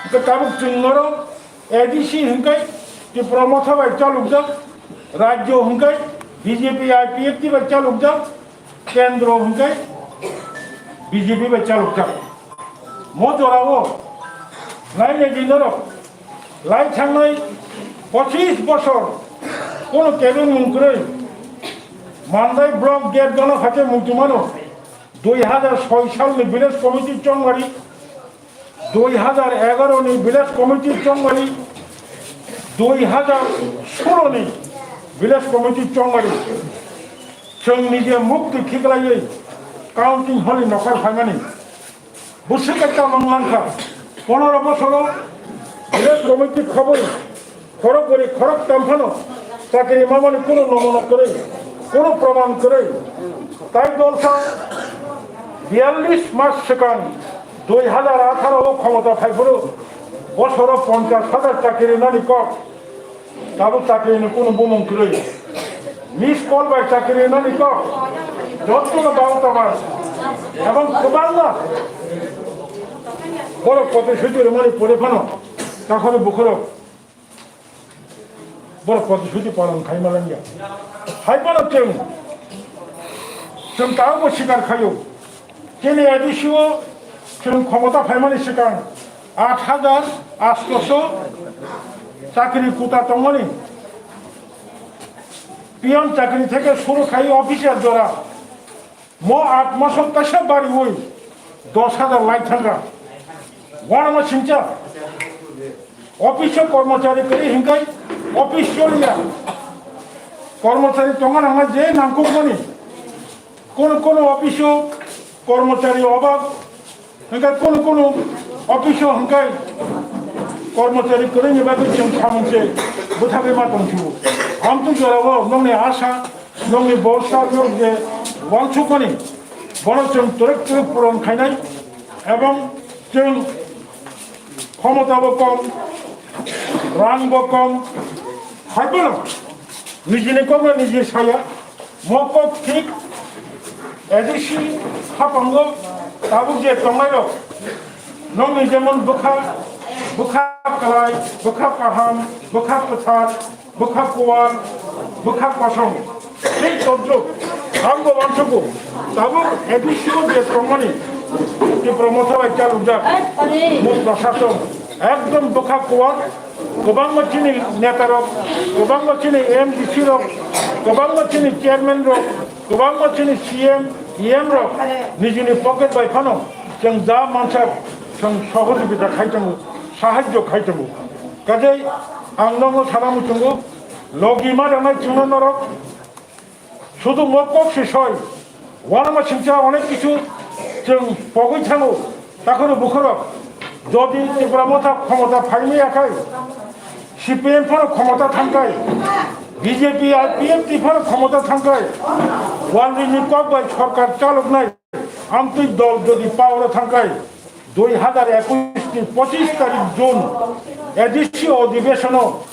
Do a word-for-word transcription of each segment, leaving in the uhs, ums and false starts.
Hwnkhe tabuk chwng norok A D C hwnkhe Tipra Motha bai chalokjak, rajyo hwnkhe B J P I P F T bai chalokjak, kendro hwnkhe B J P bai chalokjak. Mo jorao nainai di norok, lai thangnai pochis bosor kono kebengmung kwrwi Mandai block gate gana phaikhe muitu mano. Dui hazar soi salni village committee chongmari, dui hazar egaroni village committee chongmari, dui hazar suloni village committee chongmari. Chwng nije mukti khiklaiwi counting holi nokhar phaimani. Bwswk ekta manglankha, ponoro bosoro village committee khobwi khorok bwrwi khorok tamphano chakri mamani kunu nomona kwrwi, kunu proman kwrwi. Tai dolsa biyallis mas swkang dui hazar atharo o khomota phaiphuru bosoro ponchash hazar chakri rinani kok. Tabuk chakri ni kunu bumung kwrwi. Miss call bai chakri rinani kok. Jotto no bau tamar. Ebong kwbangma borok protisuti rwmani pore phano takhorni bukhorok borok protisuti palon khai malanya. Hai phano chwng, chwng tabukbo sikar khaio. Chini A D C o chwng khomota phaimani swkang aat hajar aatshosho chakri kuta tongmani. Peon chakri theke suru khai officer jora. Mo aat maso kaisa bariwi dos hajar lai thangkha. Uanama singcha. Office o kormochari kwrwi hinkhai office choliya. Kormochari tongna nangma je nangkukmani. Kono kono office o kormochari obab, hinkhai kono kono office o hinkhai kormochari kwrwini bagwi chwng samung se bwthagwi ma tongthio. Amtwi jorao nokni asa, nokni borsa, nok je uansukmani, bono chwng twrwk twrwk puron khainai, ebong chwng khomotabo kom, rangbo kom, haiphano nijini kokno niji saya, mo kok thik A D C haphango tabuk je tongnairok, nokni jemon bwkha, bwkha kwlai, bwkha kaham, bwkha kwthar, bwkha kuar, bwkha kosong, tei todruk, ang bo uansukgo, tabuk A D C o je tongmani, Tipra Motha bai chalokjak, mo prashason, ekdom bwkha kuar, kwbangma chini netarok, kwbangma chini M D C rok, kwbangma chini chairman rok, kwbangma chini C M, E M rok, nijini pocket bai phano, chwng ja mansak, chwng sohojogita khai tongo, sahajjo khai tongo. Kajai ang nokno sana muchungo, logi ma rwnai chwngno norok. Sudu mo kok si soi, uanama singcha onek kichu chwng pogwi thango, takhoro bukhorok. Jodi Tipra Motha khomota phaimaya khai, C P M phano khomota thangkai, B J P I P F T phano khomota thangkai, uanrini kok bai sorkar chaloknai, amtwi dol jodi power o thangkai, dui hazar ekush ni pochis tarik June A D C odhibeshono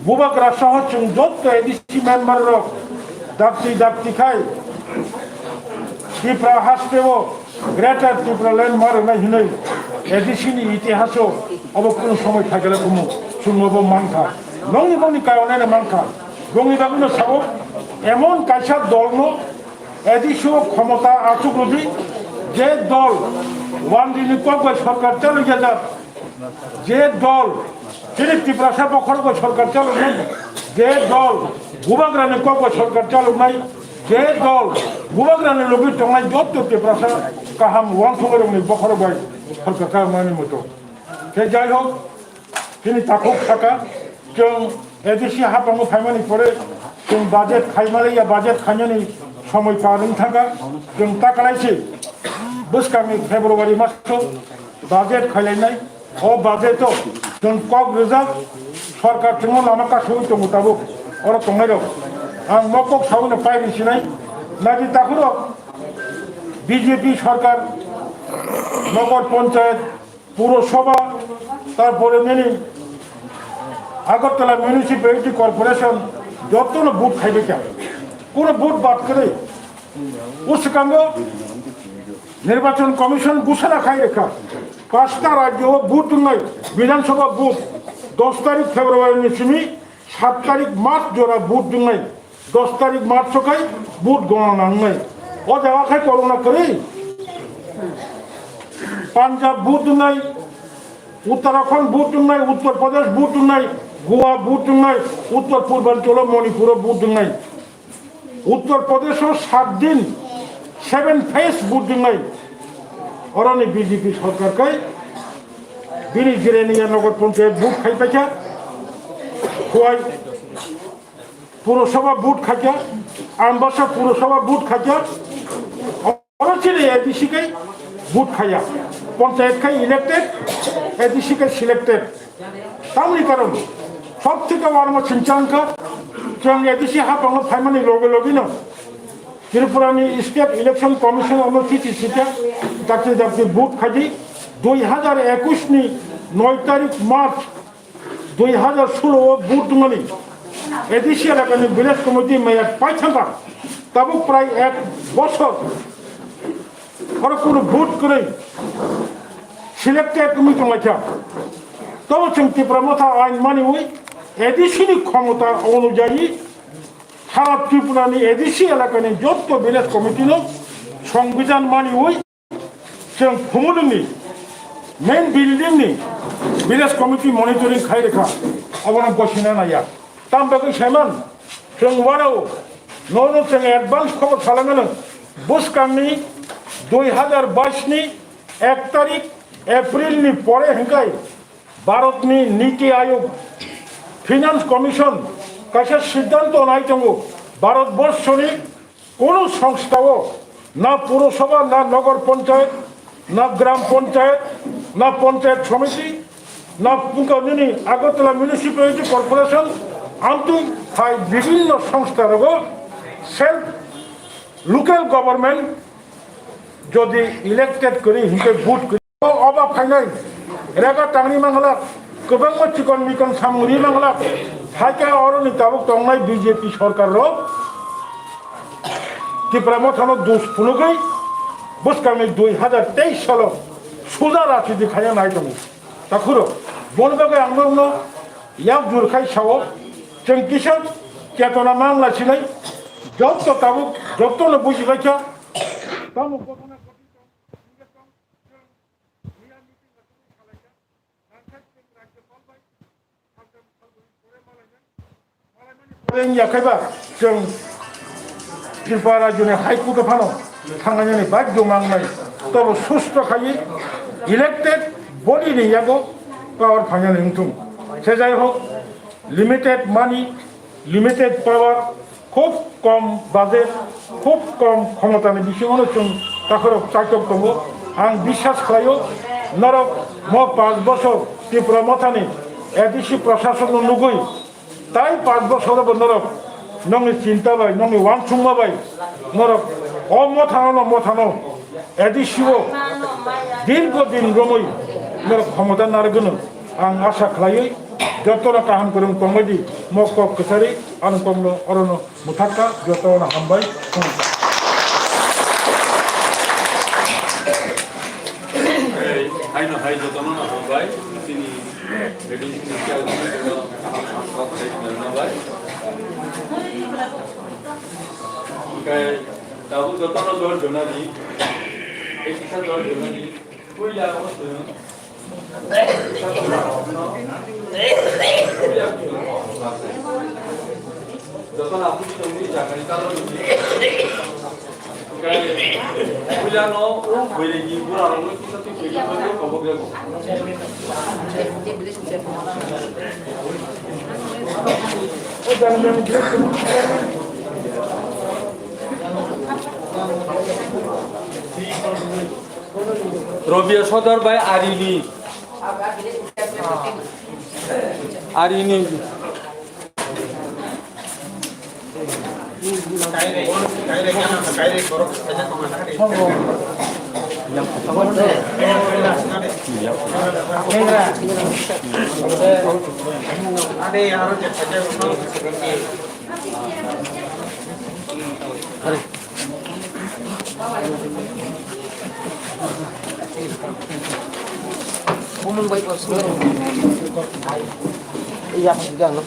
Bubagra soho chwng jotto A D C member rok dakti dakti khai Tipra haste o Greater Tipraland ma rwnai hinwi A D C ni itihaso obo kunu somoi phaikhe kumu chwng obo mankha. Nokni bokni kayoneno mankha. Bongni bagwino sao emon kaisa dolno A D C o khomota achuk rwdi, je dol uanrini kok bai sorkar chalwi jajak, je dol chini Tiprasa bokhorok bai sorkar chaloknai, je dol Bubagrani kok bai sorkar chaloknai, je dol Bubagrani logi tongnai jotto Tiprasa kaham uansugwi rokni bokhorok bai sorkar chaloknani muchung. Khe jai hok, chini takhuk saka, chwng A D C haphango phaimani pore, chwng budget khaimani ya budget khainani somoi par wng thangkha, chwng ta kalaisi bwskangni February maso budget khailainai, o budget o chwng kok rijak, sorkar chwngno lama kasui tongo tabuk, oro tongnairok. Ang mo kok saui no pairi sinai, nadi takhurok B J P sorkar, nogor ponchayat, Purosabha, tarpore nini Agartala Municipality Corporation, jottono vote khaibekha. Kono vote bad kwrwi. O swkango Nirbachon Commission gusana khai rekha. Pasta rajyo o vote wngnai, Bidhan Sabha vote, dos tarik February ni simi sat tarik March jora vote wngnai, dos tarik March sokai vote gona nangnai. O jaga khai korona kwrwi. Punjab vote wngnai, Uttarakhand vote wngnai, Uttar Pradesh vote wngnai, Goa vote wngnai, Uttar Purbanchalo Manipuro vote wngnai. Uttar Pradesh o sat din, seven phase vote wngnai. Oroni B J P sorkar kai bini Jirania Nagar Panchayat vote khai paikha. Khowai Purosabha vote khaikha, Ambasa Purosabha vote khaikha. Oro chini A D C kai vote khaya. Panchayat kai elected, A D C kai selected. Tamni karon, sob theke warma chinchang kha, chwng A D C hapang phaimani loge loge no Tripura ni State Election Commission ono chithi sita, dakti dakti vote khaidi, dui hajar ekush ni noi tarik March dui hajar solo o vote mani A D C elakani village committee mayor paithangkha, tabuk prai ek bosor oro kunu vote kwrwi selected wngwi tonglaikha. Tobo chwng Tipra Motha ain maniwi A D C ni khomota onujayi sara Tripura ni A D C elakani jotto village committee no songbijan maniwi chwng Phumulwng ni main building ni village committee monitoring khai rwkha, obono gosina naiya. Tam bagwi saiman chwng uanao nono chwng advance khobor salangano bwskangni dui hajar bais ni ek tarik April ni pore hwnkhe Bharatni Niti Ayog, Finance Commission kaisa siddhanto nai tongo, Bharatborshoni kono songstha o na Purosabha, na Nagar Panchayat, na Gram Panchayat, na Panchayat Samiti, na pungka nini Agartala Municipality Corporation, amtwi hai bibhinno songstha rogo self local government jodi elected kwrwi hinkhe vote kwrwi. Oba phainai rega tangri mangla, kwbangma chikon mikon samung ri mangla, phaikha oroni tabuk tongnai B J P sorkar rok Tipra Mothano dus phunugwi bwskangni dui hajar teis salo suja rajniti khaina nai tongo. Takhuro boni bagwi ang norokno yak jur khai sao, chwng kisa chetona mangla sinai, jotto tabuk jottono bujibaikha, tamo gotona Wng ya khe ba chwng Tripura rajyoni High Court o phano thangnani bagwi mangnai. Tobo susto khai elected body ni yago power phainani wngthung. Se jai hok, limited money, limited power, khub kom budget, khub kom khomotani bisingo no chwng takhorok chaitok tongo. Ang biswas khlaio, norok mo panch bosor Tripura Mothani A D C prasasonno nugwi tai panch bosoro bo norok nongni chinta bai, nongni wansukma bai norok o mothano no mothano A D C o dirgo din romwi norok khomota narwgwno ang asa khlaiwi jotono kaham kwrwng tongbaidi mo kok kwchari ang tongno orono mwthakha, jotono hambai. Haino hai jotono no hambai, chini meeting ni chairman jotono kaham hambai. Hingke tabuk jotono dol jonani, ekisa dol jonani. Rabia Sodar bai Arini. Arini. Bumung bai bo sini. Iya, iya, no.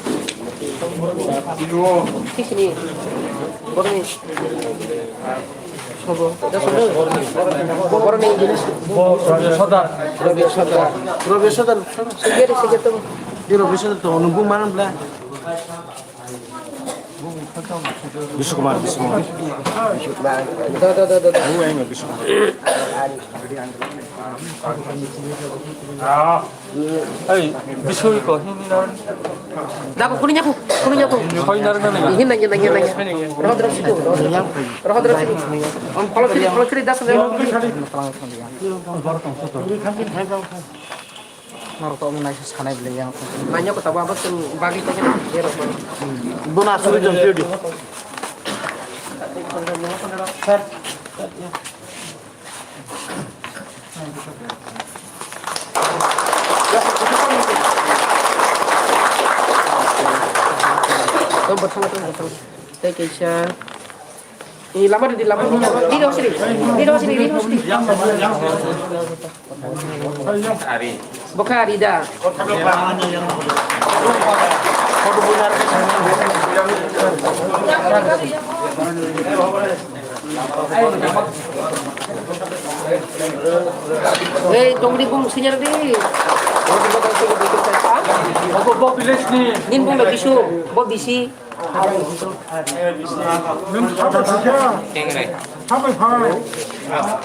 Sini. Boroni. Sobo. Boroni. Sodar. Rabi Sodar. Rabi Sodar. Sige, sige to. Di Rabi Sodar to, nunggu mana bla? Bishu Kumar, Bishu Kumar. Da, da, da, da, da. Who am I, Bishu Kumar? Hey, Bishu ko, hindi na. Da ko, kunin niya ko, kunin niya ko. Hindi na, hindi na, hindi na. Rohot, rohot, rohot, rohot. Follow through, follow through, das. Norok to omo naisa sanai bwlai yang. Nanya ko tabo abo chwng bagwi tongkhe na berok mano. Bono asugwi tong phiyo di. Tong bwthang, tong bwthang. Tei kaisa. Ni lama di, lama di, di dong sini, di dong sini, di dong sini. Bokha ari da. Ei, tongri bung senior di. Bo, bo, bo village ni. Nin bung da bisu, bo bisi. Nwng sabo thikha. Kengrai. Tamo phai.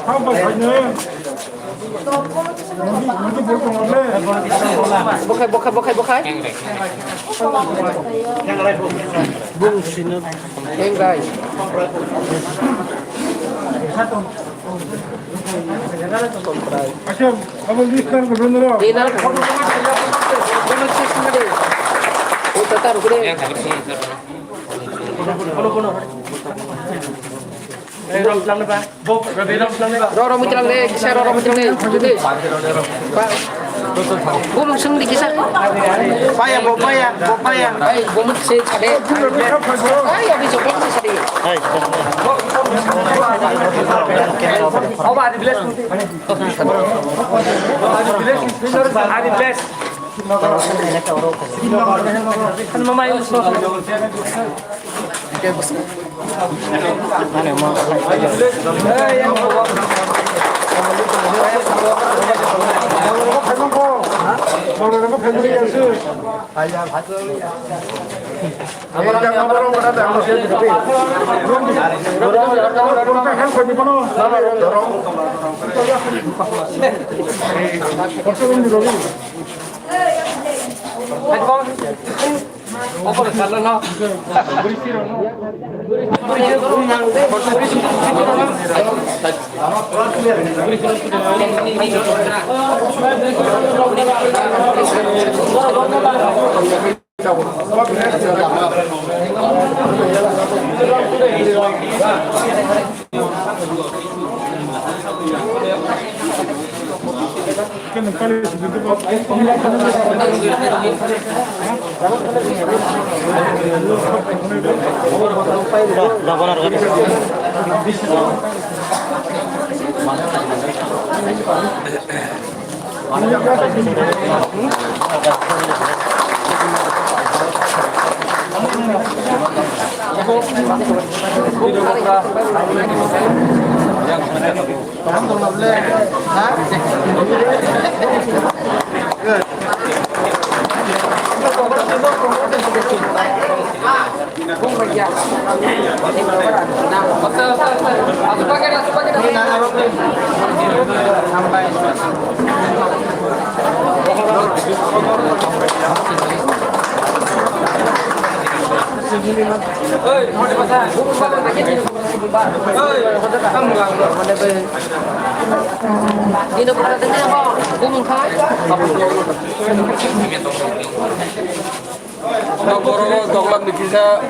Tamo phaino. Nodi, nodi bol tongole. Bokhai, bokhai, bokhai, bokhai. Kengrai. Bung sino. Kengrai. Acha, abo list kan ko dun ro. Ina. Bono check na de. O tata ruk de. Ro, ro, muchang de, kisa ro, ro, muchang de. Jodi. Ba. Bo mung sung di kisa. Paya, bo paya, bo paya. Ai, bo mung se chade. Ai, abi jo bo se chade. Hai. Oba, adi bless. Ari bless. Kan mama ini so. Borok doglam ni kisa.